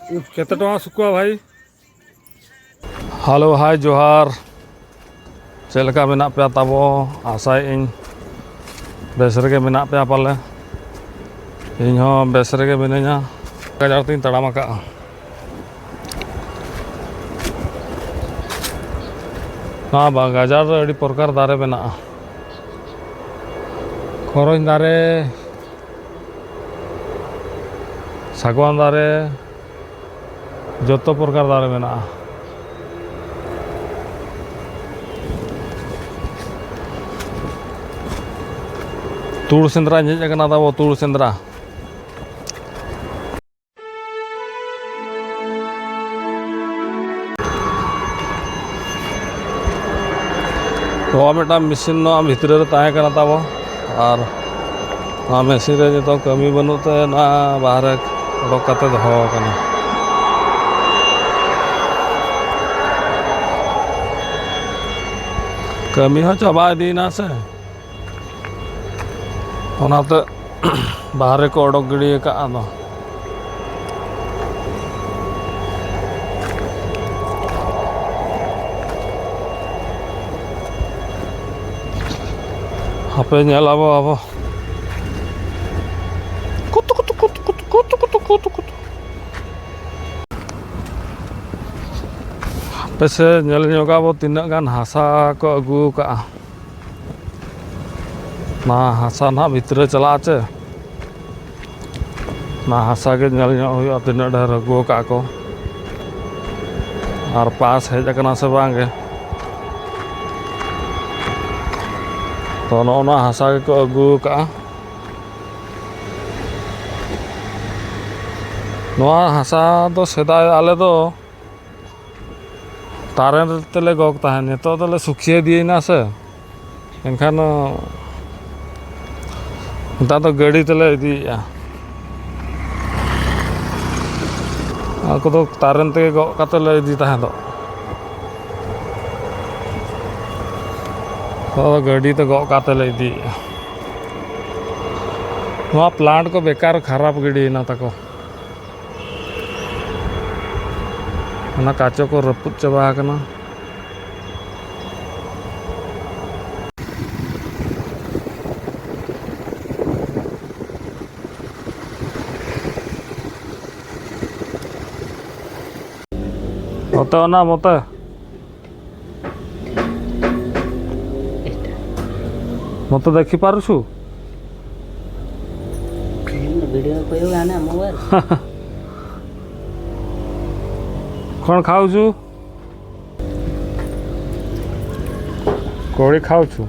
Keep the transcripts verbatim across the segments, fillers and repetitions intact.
ᱠᱮᱛᱮ ᱴᱟᱠᱟ ᱥᱩᱠᱩᱣᱟ ᱵᱷᱟᱭ? ᱦᱮᱞᱳ, ᱦᱟᱭ, ᱡᱚᱦᱟᱨ᱾ ᱪᱮᱫ ᱞᱮᱠᱟ ᱢᱮᱱᱟᱜ ᱯᱮᱭᱟ ᱛᱟᱵᱚ? ᱟᱥᱟᱭᱮᱫ ᱟᱹᱧ ᱵᱮᱥ ᱨᱮᱜᱮ ᱢᱮᱱᱟᱜ ᱯᱮᱭᱟ ᱯᱟᱞᱮ᱾ ᱤᱧ ᱦᱚᱸ ᱵᱮᱥ ᱨᱮᱜᱮ ᱢᱤᱱᱟᱹᱧᱟ᱾ ᱜᱟᱡᱟᱲ ᱛᱤᱧ ᱛᱟᱲᱟᱢ ᱟᱠᱟᱫᱼᱟ᱾ ᱱᱚᱣᱟ ᱵᱟ-, ᱜᱟᱡᱟᱲ ᱨᱮ ᱟᱹᱰᱤ ᱯᱨᱚᱠᱟᱨ ᱫᱟᱨᱮ ᱢᱮᱱᱟᱜᱼᱟ᱾ ᱠᱷᱚᱨᱚᱧ ᱫᱟᱨᱮ, ᱥᱟᱜᱣᱟᱱ ᱫᱟᱨᱮ, ᱡᱚᱛᱚ ᱯᱨᱚᱠᱟᱨ ᱫᱟᱨᱮ ᱢᱮᱱᱟᱜᱼᱟ᱾ ᱛᱩᱲ ᱥᱮᱸᱫᱽᱨᱟᱧ ᱦᱮᱡ ᱟᱠᱟᱱᱟ ᱛᱟᱵᱚ, ᱛᱩᱲ ᱥᱮᱸᱫᱽᱨᱟ᱾ ᱱᱚᱣᱟ ᱢᱤᱫᱴᱟᱝ ᱢᱮᱥᱤᱱ ᱱᱚᱣᱟ ᱵᱷᱤᱛᱨᱤ ᱨᱮ ᱛᱟᱦᱮᱸ ᱠᱟᱱᱟ ᱛᱟᱵᱚ, ᱟᱨ ᱱᱚᱣᱟ ᱢᱮᱥᱤᱱ ᱨᱮ ᱱᱤᱛᱚᱜ ᱠᱟᱹᱢᱤ ᱵᱟᱹᱱᱩᱜ ᱛᱮ ᱱᱚᱣᱟ ᱵᱟᱦᱨᱮ ᱚᱰᱚᱠ ᱠᱟᱛᱮ ᱫᱚᱦᱚ ᱟᱠᱟᱱᱟ᱾ ᱠᱟᱹᱢᱤ ᱦᱚᱸ ᱪᱟᱵᱟ ᱤᱫᱤᱭᱮᱱᱟ ᱥᱮ, ᱚᱱᱟᱛᱮ ᱵᱟᱦᱨᱮ ᱠᱚ ᱚᱰᱚᱠ ᱜᱤᱰᱤ ᱟᱠᱟᱫᱼᱟ᱾ ᱟᱫᱚ ᱦᱟᱯᱮ ᱧᱮᱞ ᱟᱵᱚ, ᱟᱵᱚ᱾ ᱠᱩᱛᱩ, ᱠᱩᱛᱩ, ᱠᱩᱛᱩ, ᱠᱩᱛᱩ᱾ ᱦᱟᱯᱮ ᱥᱮ, ᱧᱮᱞ ᱧᱚᱜ ᱟᱵᱚ ᱛᱤᱱᱟᱹᱜ ᱜᱟᱱ ᱦᱟᱥᱟ ᱠᱚ ᱟᱹᱜᱩ ᱟᱠᱟᱫᱼᱟ᱾ ᱚᱱᱟ ᱦᱟᱥᱟ ᱱᱟᱦᱟᱜ ᱵᱷᱤᱛᱨᱤ ᱪᱟᱞᱟᱜᱼᱟ ᱪᱮ? ᱚᱱᱟ ᱦᱟᱥᱟ ᱜᱮ ᱧᱮᱞ ᱧᱚᱜ ᱦᱩᱭᱩᱜᱼᱟ, ᱛᱤᱱᱟᱹᱜ ᱰᱷᱮᱨ ᱟᱹᱜᱩ ᱟᱠᱟᱫ ᱠᱚ ᱟᱨ ᱯᱟᱥ ᱦᱮᱡ ᱟᱠᱟᱱᱟ ᱥᱮ ᱵᱟᱝ ᱜᱮ᱾ ᱛᱚ, ᱱᱚᱜᱼᱚ ᱱᱚᱣᱟ ᱦᱟᱥᱟ ᱜᱮᱠᱚ ᱟᱹᱜᱩ ᱟᱠᱟᱫᱼᱟ᱾ ᱱᱚᱣᱟ ᱦᱟᱥᱟ ᱫᱚ ᱥᱮᱫᱟᱭ ᱟᱞᱮ ᱫᱚ ᱛᱟᱨᱮᱱ ᱛᱮᱞᱮ ᱜᱚᱜ ᱛᱟᱦᱮᱸᱫ, ᱱᱤᱛᱚᱜ ᱫᱚᱞᱮ ᱥᱩᱠᱷᱤᱭᱟᱹ ᱤᱫᱤᱭᱮᱱᱟ ᱥᱮ, ᱮᱱᱠᱷᱟᱱ ᱱᱮᱛᱟᱨ ᱫᱚ ᱜᱟᱹᱰᱤ ᱛᱮᱞᱮ ᱤᱫᱤᱭᱮᱫᱼᱟ᱾ ᱟᱠᱚ ᱫᱚ ᱛᱟᱨᱮᱱ ᱛᱮᱜᱮ ᱜᱚᱜ ᱠᱟᱛᱮ ᱞᱮ ᱤᱫᱤ ᱛᱟᱦᱮᱸᱫᱚᱜ᱾ ᱱᱤᱛᱚᱜ ᱫᱚ ᱜᱟᱹᱰᱤ ᱛᱮ ᱜᱚᱜ ᱠᱟᱛᱮ ᱞᱮ ᱤᱫᱤᱭᱮᱫᱼᱟ᱾ ᱱᱚᱣᱟ ᱯᱞᱟᱱᱴ ᱠᱚ ᱵᱮᱠᱟᱨ ᱠᱷᱟᱨᱟᱯ ᱜᱤᱰᱤᱭᱮᱱᱟ ᱛᱟᱠᱚ᱾ ᱚᱱᱟ ᱠᱟᱪᱚ ᱠᱚ ᱨᱟᱹᱯᱩᱫ ᱪᱟᱵᱟ ᱟᱠᱟᱱᱟ᱾ ᱢᱚᱛᱮ ᱚᱱᱟ ᱢᱚᱛᱮ᱾ ᱢᱚᱛᱮ ᱫᱮᱠᱷᱤ ᱯᱟᱨᱩᱪᱷᱩ? ଭିଡ଼ିଓ କହିବୁ ଆମେ ଆମ ମୋବାଇଲ। କ'ଣ ଖାଉଛୁ? କୋଳି ଖାଉଛୁ?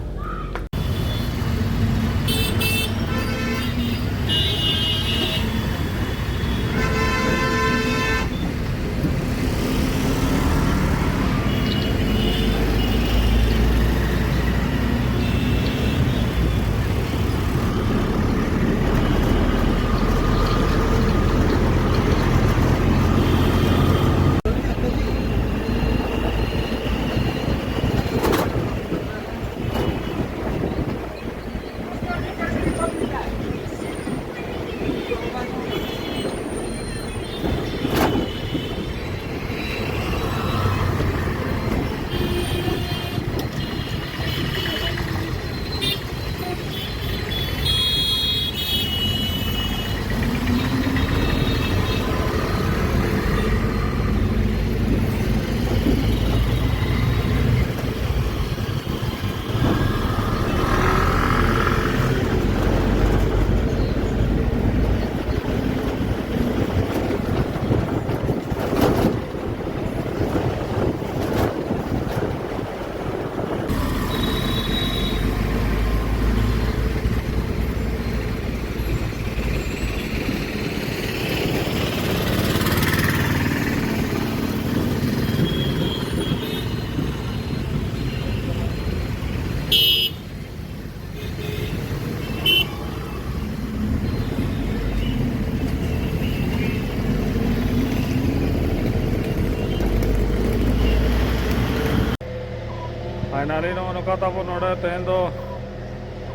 ᱯᱷᱟᱭᱱᱟᱞᱤ ᱱᱚᱜᱼᱚ ᱱᱚᱝᱠᱟ ᱛᱟᱵᱚ ᱱᱚᱰᱮ ᱛᱮᱦᱮᱧ ᱫᱚ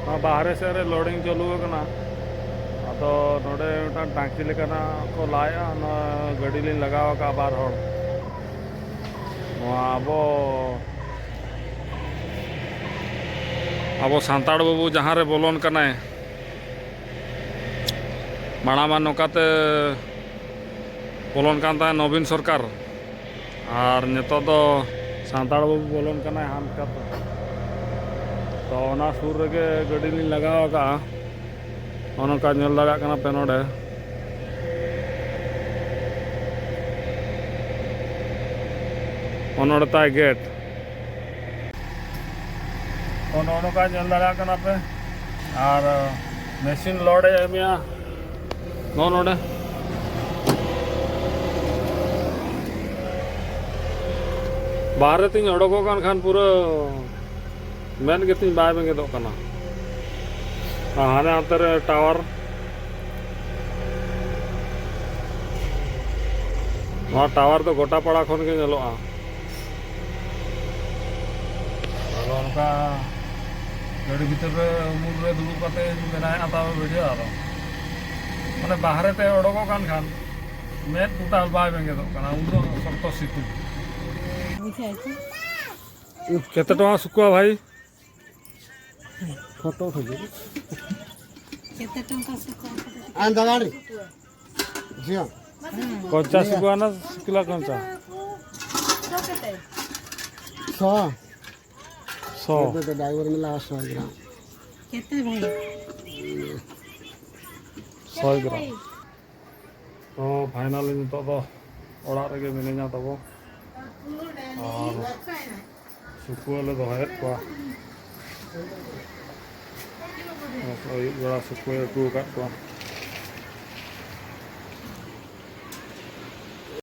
ᱱᱚᱣᱟ ᱵᱟᱦᱨᱮ ᱥᱮᱫ ᱨᱮ ᱞᱳᱰᱤᱝ ᱪᱟᱹᱞᱩ ᱟᱠᱟᱱᱟ᱾ ᱟᱫᱚ ᱱᱚᱰᱮ ᱢᱤᱫᱴᱟᱝ ᱴᱟᱝᱠᱤ ᱞᱮᱠᱟᱱᱟᱜ ᱠᱚ ᱞᱟᱭᱮᱜᱼᱟ, ᱱᱚᱣᱟ ᱜᱟᱹᱰᱤ ᱞᱤᱧ ᱞᱟᱜᱟᱣ ᱟᱠᱟᱫᱼᱟ ᱵᱟᱨ ᱦᱚᱲ᱾ ᱱᱚᱣᱟ ᱟᱵᱚ, ᱟᱵᱚ ᱥᱟᱱᱛᱟᱲ ᱵᱟᱹᱵᱩ ᱡᱟᱦᱟᱸ ᱨᱮ ᱵᱚᱞᱚᱱ ᱠᱟᱱᱟᱭ, ᱢᱟᱲᱟᱝ ᱢᱟ ᱱᱚᱝᱠᱟᱛᱮ ᱵᱚᱞᱚᱱ ᱠᱟᱱ ᱛᱟᱦᱮᱸᱫ ᱱᱚᱵᱤᱱ ᱥᱚᱨᱠᱟᱨ, ᱟᱨ ᱱᱤᱛᱚᱜ ᱫᱚ ᱥᱟᱱᱛᱟᱲ ᱵᱟᱹᱵᱩ ᱵᱚᱞᱚᱱ ᱠᱟᱱᱟᱭ ᱦᱟᱱᱠᱟᱛᱮ᱾ ᱛᱚ, ᱚᱱᱟ ᱥᱩᱨ ᱨᱮᱜᱮ ᱜᱟᱹᱰᱤ ᱞᱤᱧ ᱞᱟᱜᱟᱣ ᱟᱠᱟᱫᱼᱟ᱾ ᱱᱚᱜᱼᱚ ᱱᱚᱝᱠᱟ ᱧᱮᱞ ᱫᱟᱲᱮᱭᱟᱜ ᱠᱟᱱᱟ ᱯᱮ ᱱᱚᱰᱮ᱾ ᱱᱚᱜᱼᱚ ᱱᱚᱰᱮ ᱛᱟᱭ ᱜᱮᱴ᱾ ᱛᱚ, ᱱᱚᱜᱼᱚ ᱱᱚᱝᱠᱟ ᱧᱮᱞ ᱫᱟᱲᱮᱭᱟᱜ ᱠᱟᱱᱟ ᱯᱮ᱾ ᱟᱨ ᱢᱮᱥᱤᱱ ᱞᱳᱰ ᱮ ᱮᱢᱮᱜᱼᱟ ᱱᱚᱜᱼᱚ ᱱᱚᱰᱮ᱾ ᱵᱟᱦᱨᱮ ᱛᱤᱧ ᱚᱰᱚᱠᱚᱜ ᱠᱟᱱ ᱠᱷᱟᱱ ᱯᱩᱨᱟᱹ ᱢᱮᱫ ᱜᱮᱛᱤᱧ ᱵᱟᱭ ᱵᱮᱸᱜᱮᱫᱚᱜ ᱠᱟᱱᱟ᱾ ᱟᱨ ᱦᱟᱱᱮ ᱦᱟᱱᱛᱮ ᱨᱮ ᱴᱟᱣᱟᱨ, ᱱᱚᱣᱟ ᱴᱟᱣᱟᱨ ᱫᱚ ᱜᱚᱴᱟ ᱯᱟᱲᱟ ᱠᱷᱚᱱ ᱜᱮ ᱧᱮᱞᱚᱜᱼᱟ᱾ ᱟᱫᱚ ᱚᱱᱠᱟ ᱜᱟᱹᱰᱤ ᱵᱷᱤᱛᱤᱨ ᱨᱮ ᱩᱢᱩᱞ ᱨᱮ ᱫᱩᱲᱩᱵ ᱠᱟᱛᱮ ᱵᱮᱱᱟᱣᱮᱫᱼᱟ ᱛᱟᱣ ᱵᱷᱤᱰᱤᱭᱳ᱾ ᱟᱫᱚ ᱢᱟᱱᱮ ᱵᱟᱦᱨᱮ ᱛᱮ ᱚᱰᱚᱠᱚᱜ ᱠᱟᱱ ᱠᱷᱟᱱ ᱢᱮᱫ ᱜᱚᱴᱟ ᱵᱟᱭ ᱵᱮᱸᱜᱮᱫᱚᱜ ᱠᱟᱱᱟ, ᱩᱱᱟᱹᱜ ᱥᱚᱠᱛᱚ ᱥᱤᱛᱩᱝ᱾ ᱵᱩᱡᱷᱟᱹᱣ ᱠᱮᱫᱟ? କେତେ ଟଙ୍କା ଶୁଖୁଆ ଭାଇ? ଫଟୋ ଉଠେଇଦେବି। କେତେ ଟଙ୍କା ଶୁଖୁଆ? ଆଣି ଦେବା ଆଣି। ଝିଅ। କଞ୍ଚା ଶୁଖୁଆ ନା ଶୁଖିଲା କଞ୍ଚା? ଶୁଖୁଆ କେତେ? ଶହ। ଶହ। ଏବେ ତ ଡ୍ରାଇଭର ନେଲା ଶହେ ଗ୍ରାମ। କେତେ ଭାଇ? ଶହେ ଗ୍ରାମ। ᱛᱚ, finally ᱱᱤᱛᱚᱜ ᱫᱚ ᱚᱲᱟᱜ ᱨᱮᱜᱮ ᱢᱤᱱᱟᱹᱧᱟ ᱛᱟᱵᱚ᱾ ᱟᱨ ᱥᱩᱠᱩ ᱞᱮ ᱫᱚᱦᱚᱭᱮᱫ ᱠᱚᱣᱟ᱾ ᱟᱹᱭᱩᱵ ᱵᱮᱲᱟ ᱥᱩᱠᱩᱭ ᱟᱹᱜᱩ ᱟᱠᱟᱫ ᱠᱚᱣᱟ᱾